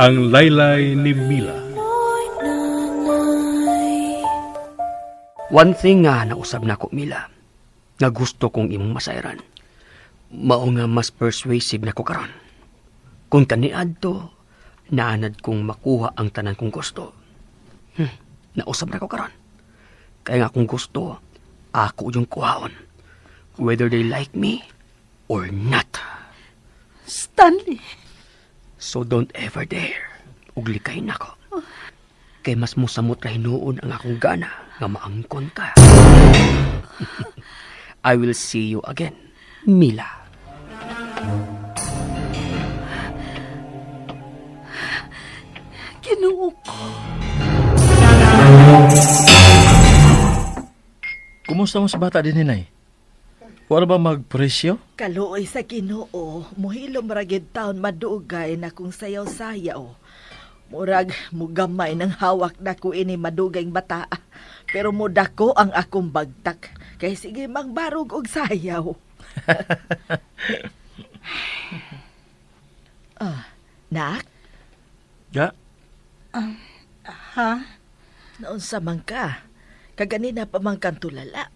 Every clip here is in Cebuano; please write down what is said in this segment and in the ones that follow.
Ang Laylay ni Mila. One thing nga nausab nako, Mila, nga gusto kong imong masayran. Mao nga mas persuasive nako karon. Kung kaniadto, naanad kong makuha ang tanan kong gusto. Nausab nako karon. Kaya nga kung gusto, ako yung kuhaon. Whether they like me or not. Stanley. So don't ever dare ug likay nako. Kay mas musamot ra hinuon ang akong gana nga maangkon ka. I will see you again, Mila. Ginoo ko. Kumusta mo sa bata din, hinay? Wala ba magpresyo? Kaluoy sa Ginoo, muhilom ra gyud taon madugay na kung sayaw-sayaw. Murag mugamay ng hawak nako ini madugay bata. Pero mudako ang akong bagtak. Kay sige mangbarog og sayaw. Ah, nak, Ga? Ha? Naunsa man ka? Kaganina pa man kang tulala.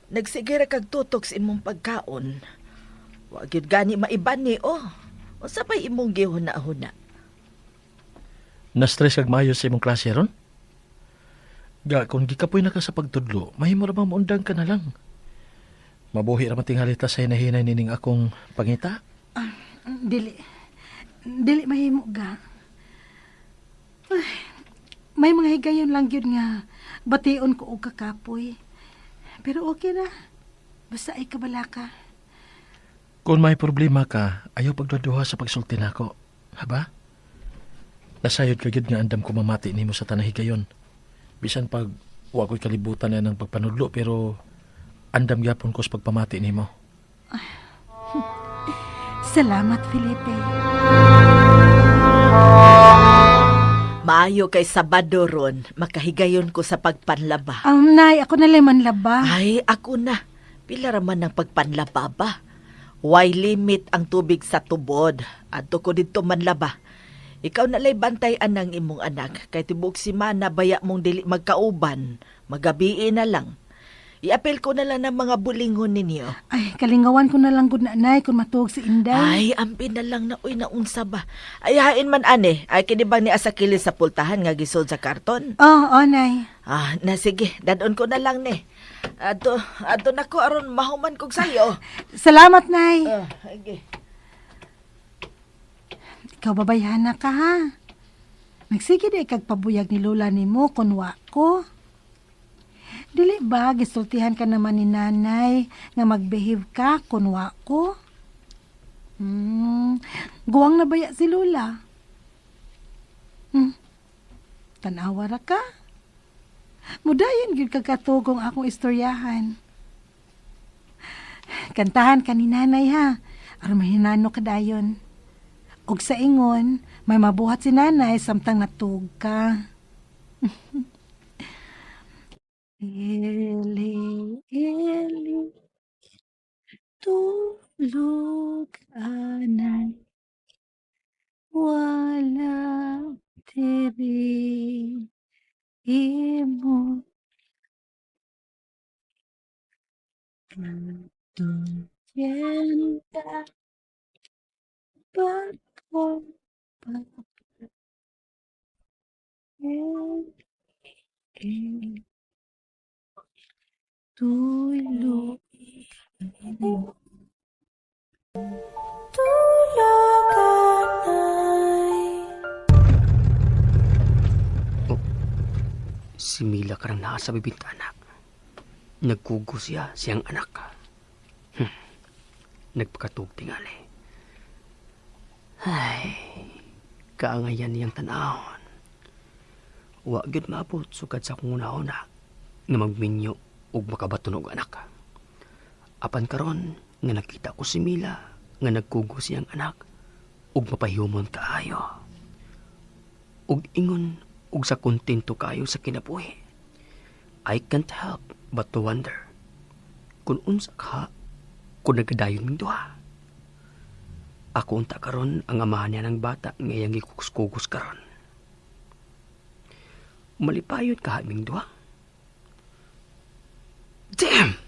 Nagsige ra kag tutok sa imong pagkaon. Wa gyud gani maiban ni oh. Unsa pa'y imong gihuna-huna? Na-stress kag maayo sa imong klase ron? Ga, kung gikapoy na ka sa pagtudlo, mahimo ra ba maundang ka na lang? Mabuhi ra man tingali ta sa hinahinay nining akong pangita. Dili. Dili mahimo ga. Ay, may mga higayon lang gyud nga bation ko og kakapoy. Pero okay na. Basta ay kabala ka. Kung may problema ka, ayaw pagduduha sa pagsulti nako. Haba? Nasayod ka gyud nga andam ko mamati nimo sa tanang higayon. Bisan pag wa ko'y kalibutan na ng pagpanudlo, pero andam gyapon ko sa pagpamati nimo. Salamat, Felipe. Maayo kay Sabado ron, makahigayon ko sa pagpanlaba. Nay, ako na lang manlaba. Ay, ako na. Pila ra man ang pagpanlaba ba? Why limit ang tubig sa tubod? Adto ko didto manlaba. Ikaw na lay bantayan ang imong anak. Kay tibok si mana baya mong dili magkauban. Magabii na lang. Iapil ko na lang ng mga bulingon ninyo. Ay, kalingawan ko na lang gud na, nay, kung matuog si Inday. Ay, ampi na lang na uy naunsa ba. Ay, hain man ane. Ay, kini bang ni asakili sa pultahan nga gisod sa karton? Oh, oh, nay. Ah, na sige, dadon ko na lang ni. Adto, adto na ko aron mahuman kog sayo. Salamat, nay. Ah, sige. Ikaw babayhana ka, ha? Nagsige di kag pabuyag ni Lola nimo kun wa ko. Dili ba gisultihan ka naman ni nanay nga magbehave ka kun wa ko? Guwang na baya si Lola. Tanawa ra ka. Mudayon gyud ka katugong akong istoryahan. Kantahan ka ni nanay ha. Aron mahinano ka dayon. Og sa ingon, may mabuhat si nanay samtang natug ka. Eli, Eli, tulog anay, wala diri imo katuyen pa eh, tulog. Si Mila karang naa sa bibintana. Nagkugo siya siyang anak. Nagpakatug tingali. Ay, kaangayan niyang tanahon. Wa gyud maabot sukad sa akong una-una nga magminyo ug makabaton og anak. Apan karon nga nakita ko si Mila nga nagkugo siyang anak ug mapahiyumon kaayo. Ug ingon ug sa kontento kayo sa kinabuhi. I can't help but to wonder kung unsa ka kung nagadayon ming duha. Ako unta karon ang amahan niya ng bata nga iyang gikugos-kugos karon. Malipayon ka aming duha. Damn!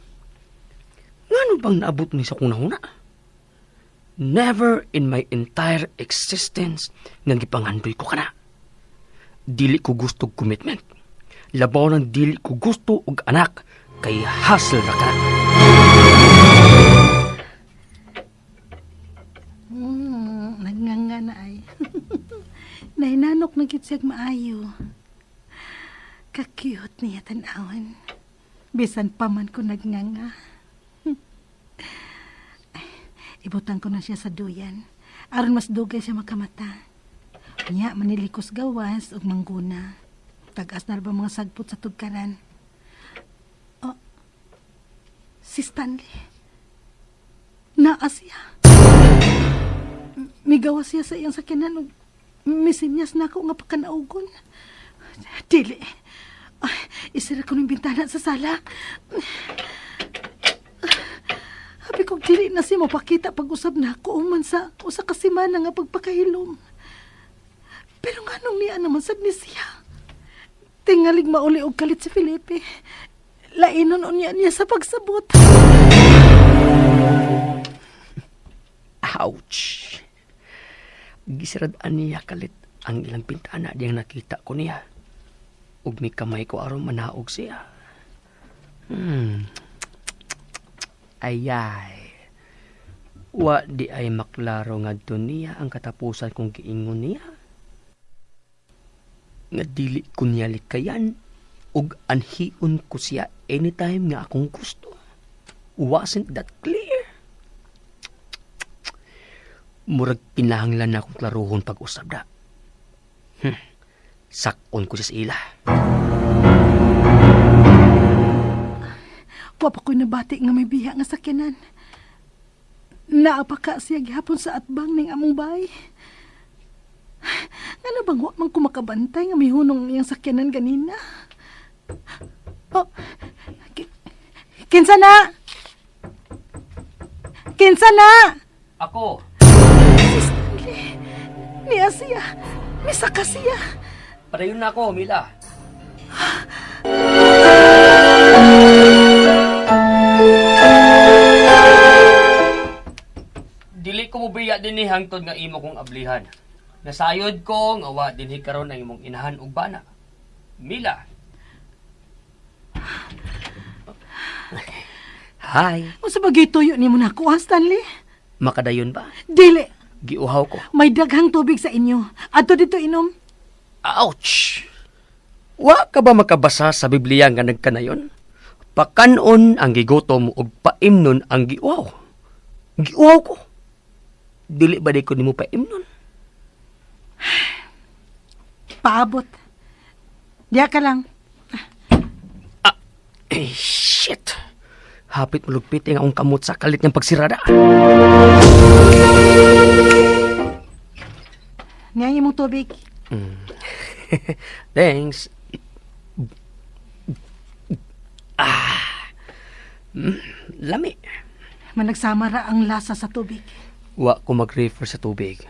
Ngano bang naabot ni sa kunahuna? Never in my entire existence nga gipangandoy ko kana. Dili ko gusto og commitment. Labaw nang dili ko gusto og anak kay hassle ra kana. Nagnganga na ay. Nahinanok na gyud siyag maayo. Ka-cute niya tan-awan. Bisan pa man ko nagnganga. Ay, ibutang ko na siya sa duyan. Aron mas dugay siya makamata. Nya manilikos gawas ug mangguna. Tag-as na ba mga sagpot sa tugkaran. Oh, si Stanley. Naa siya. Migawas siya sa iyang sakyanan ug misinyas na ako nga pakanaugon. Dili. Ay, isira ko ng bintana sa sala. Habi ko dili na siya mapakita pag-usab na ako man sa usa ka semana nga pagpakahilom. Pero nganong niya naman sad ni siya? Tingalig mauli og kalit si Felipe. Lainon unya niya sa pagsabot. Ouch! Gisirad-an niya kalit ang ilang bintana diyang nakita ko niya. Ug mikamay ko aron manaog siya. Ayay. Wa di ay maklaro ngadto niya ang katapusan kong giingon niya. Nga dili ko niya likayan ug anhion ko siya anytime nga akong gusto. Wasn't that clear? Murag kinahanglan na akong klaruhon pag-usab da. Sakon ko siya sa ila. Wa pa ko'y nabati nga may biya nga sakyanan. Naa pa ka siya gihapon sa atbang ning among bahay. Ngano bang wa man ko makabantay nga mihunong iyang sakyanan ganina? Oh, kinsa na? Kinsa na? Ako! Si Stanley. Niya siya. Misaka siya. Padayon na ako, Mila. Dili ko mobiya dinhi hangtod nga imo kong ablihan. Nasayod ko nga wa dinhi karon ang imong inahan ug bana. Mila. Hi. Unsa ba gituyo nimo nako, ha, Stanley? Makadayon ba? Dili. Giuhaw ko. May daghang tubig sa inyo. Adto dito inom. Ouch! Wa ka ba makabasa sa Biblia nga nagkanayon? Pakanon ang gigutom ug paimnon ang giuhaw. Giuhaw ko. Dili ba di ko nimo paimnon? Paabot. Diya ka lang. Eh, shit! Hapit malugpit ang akong kamot sa kalit ng pagsirada. Niya ang imong tubig. Thanks. Ah. Lami. Managsama ra ang lasa sa tubig. Wa ko mag-refer sa tubig.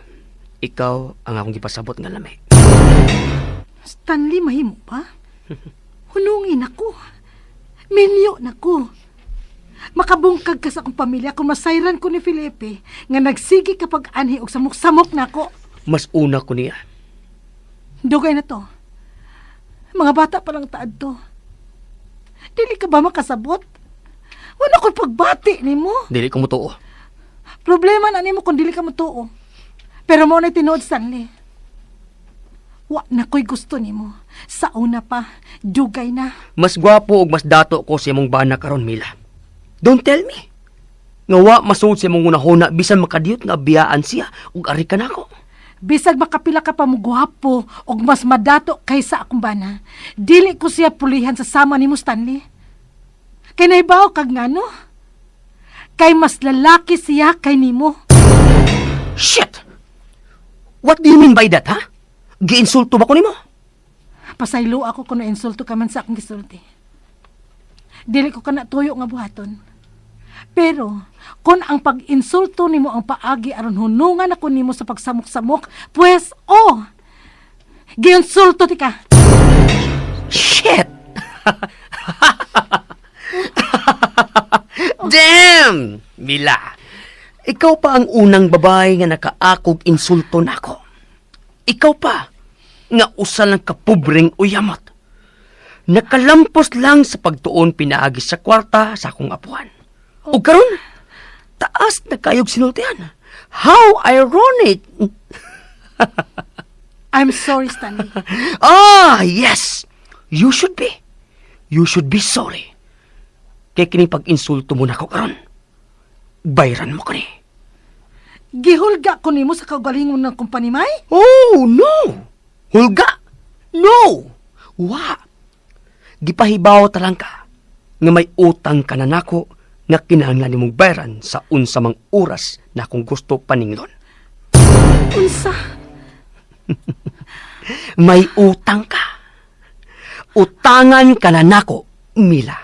Ikaw ang akong gipasabot nga lami. Stanley, mahimo ba? Hunungin ako. Minyo na ko. Makabungkag ka sa akong pamilya kung masayran ko ni Felipe nga nagsige kapag anhi og samok-samok nako. Mas una ko niya. Dugay na to. Mga bata pa lang taad to. Dili ka ba makasabot? Wala ko'y pagbati nimo. Dili ko mutuo. Problema na nimo kung dili ka mutuo. Pero mao na tinuod, Stanley. Wa na ko'y gusto nimo. Sa una pa, dugay na. Mas gwapo ug mas dato ko sa imong bana karon, Mila. Don't tell me. Nga wa masuod sa imong hunahuna bisan makadiyot nga biyaan siya ug ari ka nako. Bisag makapila ka pa mo gwapo og mas madato kaysa akong bana. Dili ko siya pulihan sa sama nimo, Stanley. Kay nahibaw kag ngano? Kay mas lalaki siya kay nimo. Shit! What do you mean by that, ha? Giinsulto ba ko nimo? Pasaylo ako kung nainsulto ka man sa akong gisulti. Dili ko kana tuyo nga buhaton. Pero kung ang pag-insulto nimo ang paagi aron hunungan ako nimo sa pagsamok-samok, pues oh. Giinsulto ti ka. Shit! Damn! Mila, ikaw pa ang unang babae nga nakaakog insulto nako. Ikaw pa nga usa lang kapobreng uyamot. Nakalampos lang sa pagtuon pinaagi sa kwarta sa akong apuhan. O karon, taas na kayog sinultian. How ironic! I'm sorry, Stanley. Ah, yes! You should be. You should be sorry. Kay kini pag-insulto mo nako karon. Bayran mo kani. Gihulga ko nimo sa kaugalingon ng kumpanimay? Oh, no! Hulga! No! Wa! Gipahibaw ta lang ka nga may utang ka na nako nga kinahanglan nimong bayran sa unsa mang oras na kung gusto paninglon. Unsa? May utang ka. Utangan ka na nako, Mila.